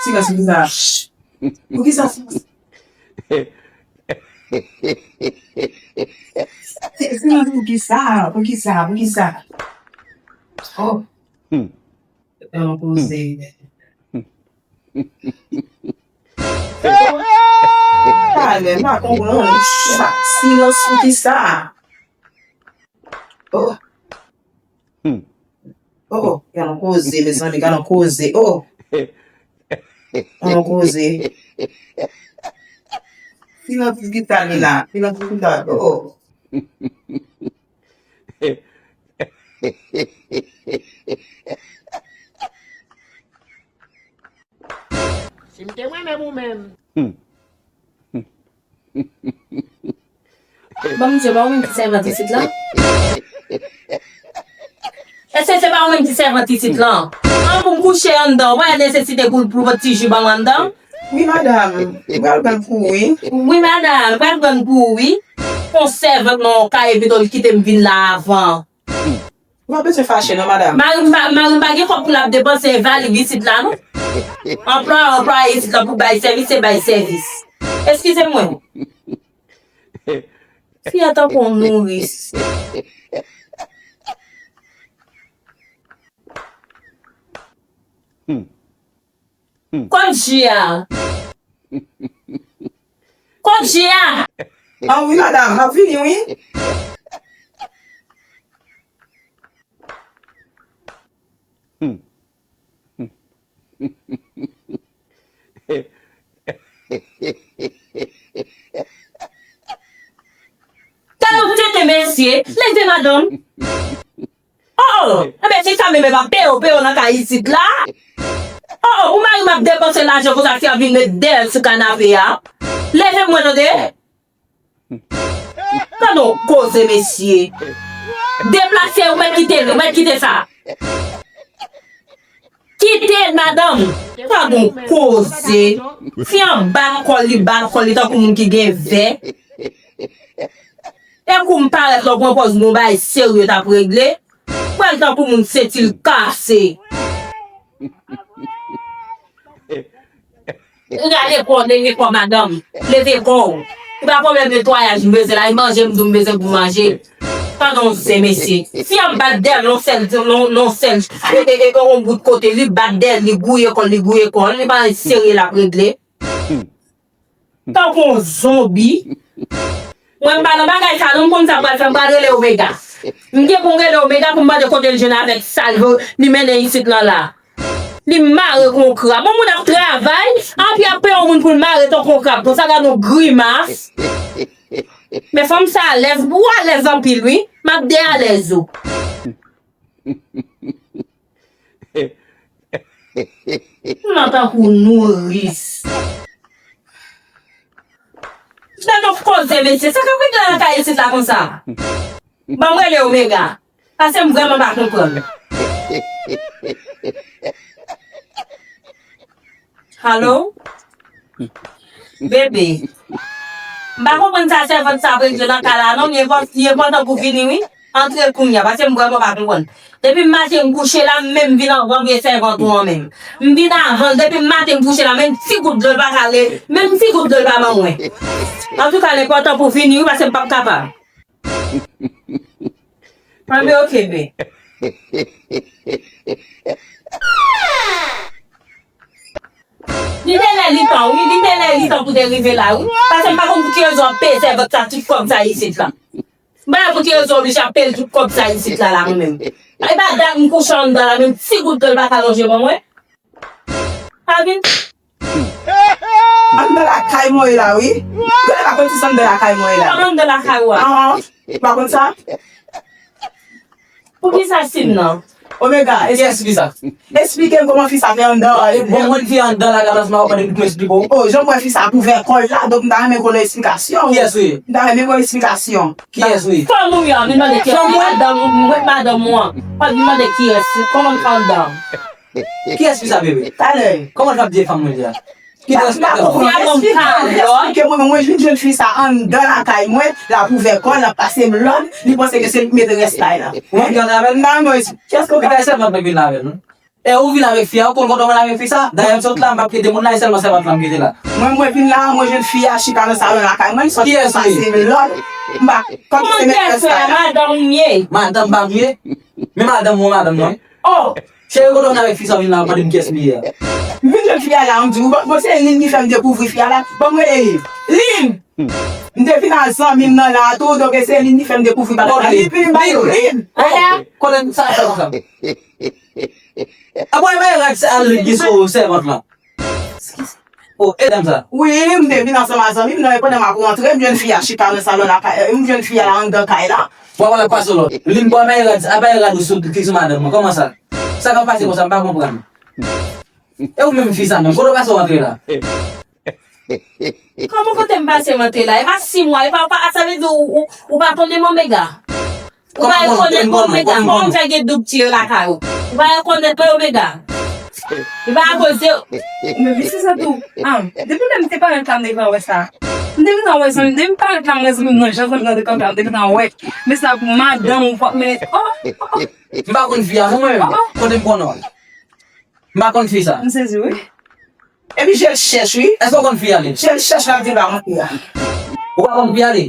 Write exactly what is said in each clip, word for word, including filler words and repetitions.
Silans pou kisa? Pou kisa silans? Silans pou kisa? Pou kisa? Pou kisa? Oh. Yon koze. Talè, m pa konprann. Sa, silans pou kisa? Oh. Oh, oh, gade yon koze, mezanmi, gade yon koze. Oh. Gade yon koze. Silans pou kisa li la? Silans pou kisa? Oh. Si m te renmen ou menm. Bon, misye, pa ou menm ki sèvant isit la? Èske se pa ou menm ki sèvant isit la? An pou m kouche anndan, ou pa nesesite pou, pou pran ti ji ban mwen anndan? Wi, madanm. Ou pral pran pou ou, wi. Wi, madanm, ou pral pran pou ou, wi. Yon sèvant non, ka evite w kite m vin la avan. Ou pa bezwen fache non, madanm. Mari m pa, mari m pa gen kòb pou l ap depanse valib isit la, non. Anplwayè, anplwaye isit la pou bay sèvis, se bay sèvis. Eskize mwen. Fi a tankou yon nouris. Kòb ji a. Kòb ji a. Ah wi, madanm, m ap vini, wi. Gade yon tenten mesye, leve madanm. Oh, oh, enben se sa menm epa peyo, peyo nan kay isit la. Oh, oh, pou mari m ap depanse lajan konsa fi a vin met dèyè l sou kanape a. Leve mwen tande. Gade yon koze mesye. Deplase ou mèt kite l, ou mèt kite sa. Kite l madanm. Gade yon koze. Fi an bat kò l, li bat kò l, li tankou moun ki gen vè. E kou m parèt la, w pran pòz gon bagay serye t ap regle. Pral tankou moun senti l kase. Rale kò w, leve kò w, madanm. Leve kò w. Se pa pwoblèm netwayaj m bezwen la, e manje m di w m bezwen pou manje. Tande yon zen mesye. Fi an bat dèyè l yon sèl, yon, yon sèl, e, e, e, yon bout kote, li bat dèyè l, li gouye kò l, li gouye kò l, li pa serye l ap regle. Tankou yon zonbi. Mwen m pa nan bagay sa non, m konn sa m pral fè, m pral rele Omega. M gen pou m rele Omega pou m mande kote l jwenn avèk sa l vo-, li mennen isit lan la. Li mare kon krab. Yon moun ap travay, anpi ap peye yon moun pou l mare tankou yon krab. Konsa gade yon grimas. Men fanm sa alèz, ou alèz anpil wi. M ap de alèz ou. Nan tankou nouris. Gade yon koze mesye, sa k ap regle nan kay isit la konsa? Ban m rele Omega. Paske m vrèman pa konprann. Alo? Bebe. M pa konprann sa sèvant sa ap regle nan kay la non, li enpò-, li enpòtan pou vini wi. Antre kounye a, paske m vrèman pa konprann. Depi maten m kouche la, m menm vin anvan vye sèvant ou an menm. M vin avan l, depi maten m kouche la, menm ti gout dlo l pa ka le, menm ti gout dlo l pa ban mwen. Antouka, l enpòtan pou vini wi, paske m p ap kapab. Anben, oke, be. Li te lè li tan, wi, li te lè li tan pou te rive la, wi. Paske m pa konn pou ki rezon ap peye sèvant sa tout kòb sa isit la. M pa wè pou ki rezon oblije ap peye l tout kòb sa isit la, la, mwen menm. E pa dat m kouche anndan la, menm ti gout dlo l pa ka lonje ban mwen. Pa vin. Anndan lakay mwen ye la, wi. Gade pa konn si se anndan lakay mwen ye la. Anndan lakay ou a. Anhan. Ou pa konn sa? Poukisa siy nan? Omega, kiyès fi sa? Esplike m kòman fi sa fè anndan an. Bon, mwen fi anndan la, galas ma w pale pou mwen esplike w. Oh, jan m wè fi sa ap ouvè kò l la, donk m ta renmen konnen esplikasyon. Kiyès wi? M ta renmen konnen esplikasyon. Kiyès wi? Fanm ou ye a, vin mande kiyès. Fanm mwen? Madanm, mwen madanm ou an. Wap vin mande kiyès, kòman m fè anndan? Kiyès fi sa, bebe? Talè. Kòman l fè ap di e fanm mwen li a? Ki transmetè? Fè bon kalòt. Eksplike mwen, mwen jwenn jèn fi sa anndan lakay mwen, l ap ouvè kò l, l ap pase m lòd, li panse ke se li ki mete rès kay la. Ou pa gen avè l? M pa renmen kiyès ke ou... Li fè sèvant mwen vin avè l, non? E ou vin avèk fi a, ou konn kote w pral avèk fi sa? Dayè, m sot la, m p ap kite moun la, e sèlman sèvant lan m kite la. Mwen, mwen vin la, mwen jwenn fi a chita nan salon lakay mwen, li sòti pase m lòd. M pa konn se mèt rès kay la. Madanm m ye. Madanm pa m ye? Men madanm mwen, madanm mwen. Oh! Cheri, kote w vin avèk fi sa w vin la, w pa di m kiyès li ye a? M vin jwenn fi a la, m di, bon, bon, se Lin ki fè m dekouvri fi a la. Ban m rele Lin. Lin! M te vin ak zanmi m nan la tou, donk se Lin ki fè m dekouvri bagay la. Lin, Lin, Lin, Lin! Kote m sa fè konsa? Apre bagay rad sa, al ki sou sèvant lan. Oh, e dam sa? Wi, m te vin ansanm ak zanmi m nan, e pandan m ap rantre, m jwenn fi a chita nan salon lakay, m jwenn fi a la anndan kay la. Bon, w ap pase lòd. Lin, bon, bagay rad, bagay rad ou sou ki sou madanm mwen, kòman sa? Sa k ap pase konsa, m pa konprann. E ou menm fi sa menm, kote w pase w antre la? Kòman kote m pase m antre la? E pa sis mwa, e pa, pa, sa vle di ou, ou, ou pa konnen m omega? Ou pa rekonèt m omega? Kòman fè gen doub ti yo lakay ou? Ou pa rekonèt m omega? E pa akoz de... Men mesye sa tou, ah, depi lè m te parèt la m te gentan wè sa. M te gentan wè zanmi m, depi m parèt la m wè zanmi m nan, jan zanmi m nan te kanpe a, m te gentan wè. Men sa pou madanm ou p ap mennen, oh, oh, oh. M pa konn fi a non mwen menm. Kote m konnen w? M pa konn fi sa. M sezi wi. Epi je l chèch wi. Èske w konn fi a li? Je l chèch la di l pa konn fi a. Ou pa konn fi a li?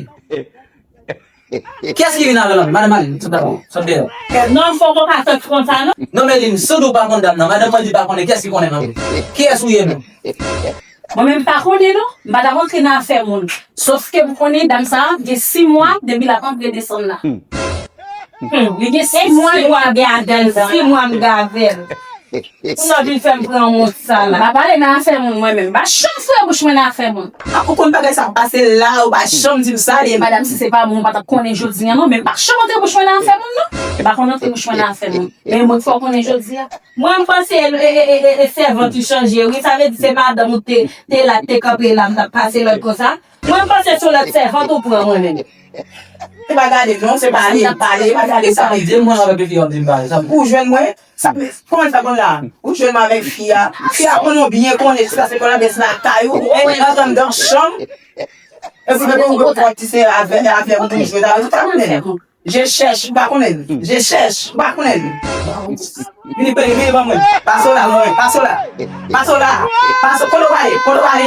Kiyès ki vin avè l? Madanm Alin, sot dèyè. Sot dèyè. Non, fòk ou pa fèt konsa non. Non men Lin, sou di w pa konn dam nan, madanm mwen di pa konnen, kiyès ki konnen nan? Kiyès ou ye menm? Mwen menm m pa konnen non, m pa ta rantre nan afè moun. Sòf ke m konnen dam sa gen sis mwa depi l ap antre desann la. Hmm, li gen sis mwa li ap gade l, sis mwa m gade l. Pou nan vin fè m pran wont sa la. M pa pale nan afè moun mwen menm, m pa janm foure bouch mwen nan afè moun. Ah, ou konn bagay sa ap pase la, ou pa janm di m sa, li. Madanm, si se pa mwen, ou pa t ap konnen jodi a non, men m pa janm antre bouch mwen nan afè moun non. M pa konn antre bouch mwen nan afè moun. Men mwen fè w konnen jodi a. Mwen, m panse e, e, e, e, e sèvant ou chanje wi. Sa vle di se madanm ou te, te la, te kanpe la, m t ap pase lòd konsa. Mwen, m panse se yon lòt sèvant ou pran mwen menm. Se pa gade non, se pale, pale, pa gade sa. Di m mwen avèk fi a, di m pale. Ou jwenn mwen, sa, kòman sa konn la? Ou jwenn mwen avèk fi a. Fi a konnen w byen konnen, jiska se kon labès lakay ou, ou antre anndan chanm. Epi depi ou pran ti se avè, avè ou jwe, sa vle di ou pa konnen. Je chèch, m pa konnen l. Je chèch, m pa konnen l. Vini, vini, vini ban mwen. Pase w la, mwen. Pase w la. Pase w la. Pase, kote w prale? Kote w prale?